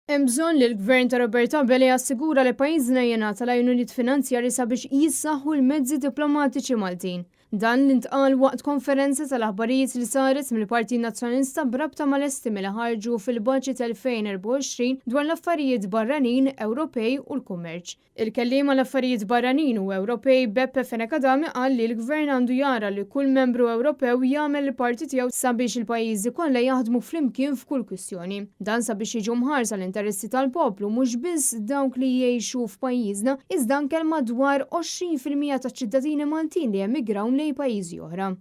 Hemm bżonn li l-Gvern ta' Robert Abela jassigura li pajjiżna jingħata l-għajnuniet finanzjarji sabiex jissaħħu l-mezzi diplomatiċi Maltin. Dan li ntqal waqt konferenza tal-aħbarijiet li saret mill-Partit Nazzjonalista b'rabta mal-estimi li ħarġu fil-Baġit 2024 dwar l-affarijiet barranin, Ewropej u l-kummerċ. Il-Kelliem għall-Affarijiet Barranin u Ewropej Beppe Fenech Adami qal li l-Gvern għandu jara li kull membru Ewropew jagħmel il-parti tiegħu sabiex il-pajjiżi kollha jaħdmu flimkien f'kull kwistjoni. Dan sabiex jiġu mħarsa l-interessi tal-poplu, mhux biss dawk li jgħixu f'pajjiżna, iżda anke l-madwar 20% taċ-ċittadini Maltin li emigraw lejn pajjiżi oħra.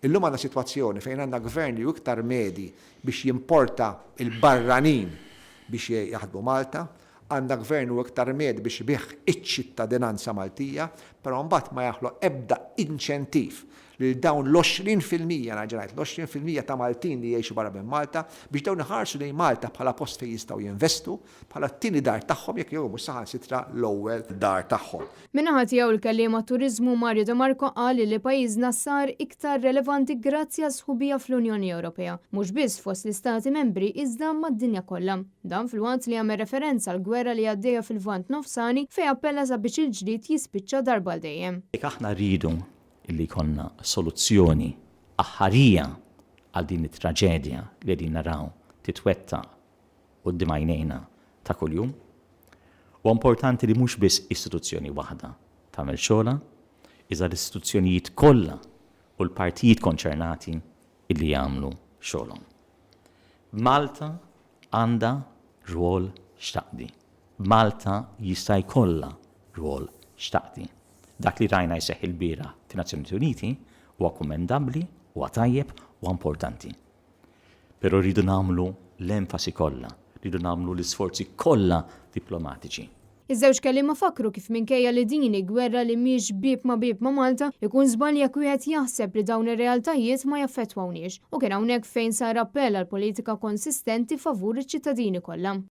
Illum għandna sitwazzjoni fejn għandna Gvern li hu iktar medhi biex jimporta l-barranin biex jaħdmu Malta, għandna Gvern hu iktar medhi biex ibigħ iċ-ċittadinanza Maltija, però mbagħad ma jaħloq ebda inċentiv lil dawn l-20%, nerġa' ngħid, l-20% ta' Maltin li jgħixu barra minn Malta, biex dawn iħarsu lejn Malta bħala post fejn jistgħu jinvestu, bħala t-tieni dar tagħhom jekk jew mhux saħansitra l-ewwel dar tagħhom. Min-naħa tiegħu l-Kelliem għat-Turiżmu Mario De Marco qal li pajjiżna sar iktar relevanti grazzi għas-sħubija fl-Unjoni Ewropea, mhux biss fost l-istati membri iżda mad-dinja kollha. Dan filwaqt li għamel referenza għall-gwerra li għaddejja fil-Lvant Nofsani fejn appella sabiex il-ġlied jispiċċa darba għal dejjem. Jekk aħna rridu li jkollna soluzzjoni aħħarija għal din it-traġedja li qegħdin naraw titwettaq quddiem għajnejna ta' kuljum. Huwa importanti li mhux biss istituzzjoni waħda tagħmel xogħolha, iżda l-istituzzjonijiet kollha u l-partijiet konċernati li jagħmlu xogħolhom. Malta għandha rwol x'taqdi. Malta jista' jkollha rwol x'taqdi. Dak li rajna jseħħ ilbieraħ fin-Nazzjonijiet Uniti huwa kummendabbli, huwa tajjeb, huwa importanti. Però rridu nagħmlu l-enfasi kollha, rridu nagħmlu l-isforzi kollha diplomatiċi. Iż-żewġ kelliema fakkru kif minkejja li din hi gwerra li mhix bieb ma' bieb ma' Malta, ikun żball jekk wieħed jaħseb li dawn ir-realtajiet ma jaffettwawniex. U kien hawnhekk fejn sar appell għal politika konsistenti favur iċ-ċittadini kollha.